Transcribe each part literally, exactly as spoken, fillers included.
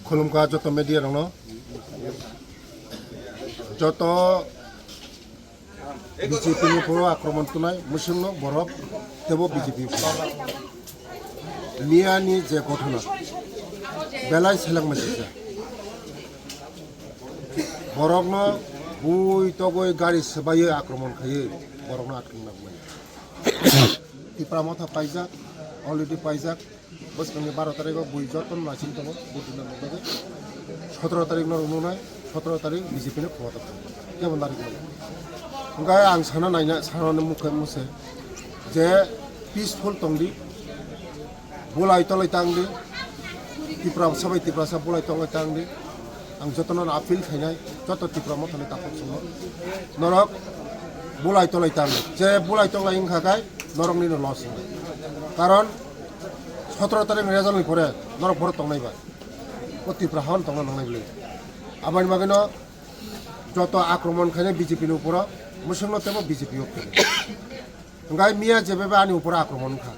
Khulumkha joto media rokno, joto B J P ni phuru akromon tunai, musungno borok tebo B J P phuru. Miyani je ghotona, belai seleng machisa. Borokno bui togoi gari swbaiwi akromon khaiwi borokno atkang nangmani. Tipra motha paijak, already paijak. Bwskangni baro tarikgo bui jotono naising tongo, bui dina nukjagwi. Sotoro tarikno rwngnai, sotoro tarik B J P ni khumata thangkha. Kebo nariknai. Hwnkhe ang sana naina, sanani mukhe muse je peaceful tongdi, bulai tolai tangdi, Tiprasa bai Tiprasa bulai tolai tangdi. Ang jotono appeal khainai, joto Tipra mothani takhuk songno. Norok bulai tolai tangdi. Je bulai tolai wngkha khe noroknino loss wngkha. Karon sotoro tarik result ni pore norok borok tongnai ba. O Tipra hao tongna nangnai bwlwi. Aboni bagwino joto akromon khainai B J P ni uporo, musungno tebo B J P o khainai. Hwnkhe miya jebebe ani uporo akromon wngkha.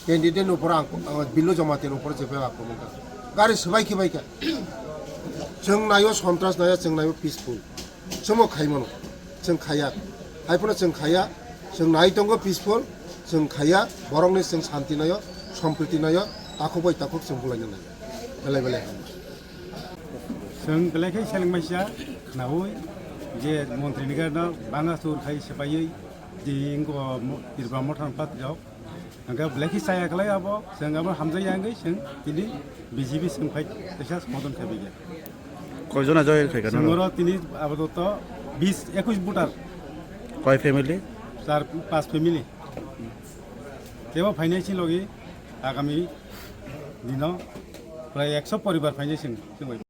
Candidate ni uporo ang, ang Billu Jamatia ni uporo jebebe akromon wngkha. Gari swbai khibai kha. Chwng naio sontras naiya, chwng naio peaceful. Chwngno khaimano, chwng khaiya. Haiphano chwng khaiya, chwng nai tongo peaceful, chwng khaiya, borokni chwng santi naio, sompriti naio, takhuk bai takhuk chwng bulaina naio. Belai belai. Chwng belai khe seleng maisa khnaui je montri ni gana banga sur khai sepaiwi je ingo mo-, Tripura Motha ni party rok. Hwnkhe belai khe chaya khlai abo, chwng abo hamjakya wngwi chwng tini B J P chwng phai kaisa somodan khaibaiya. Koijona join khaikha Chwng norok? Oro tini apatot bis, ekwis voter. Koi family? Char, pas family. Tebo phainai si logi agami dino prai ekso poribar phainai chwng, chwng bai.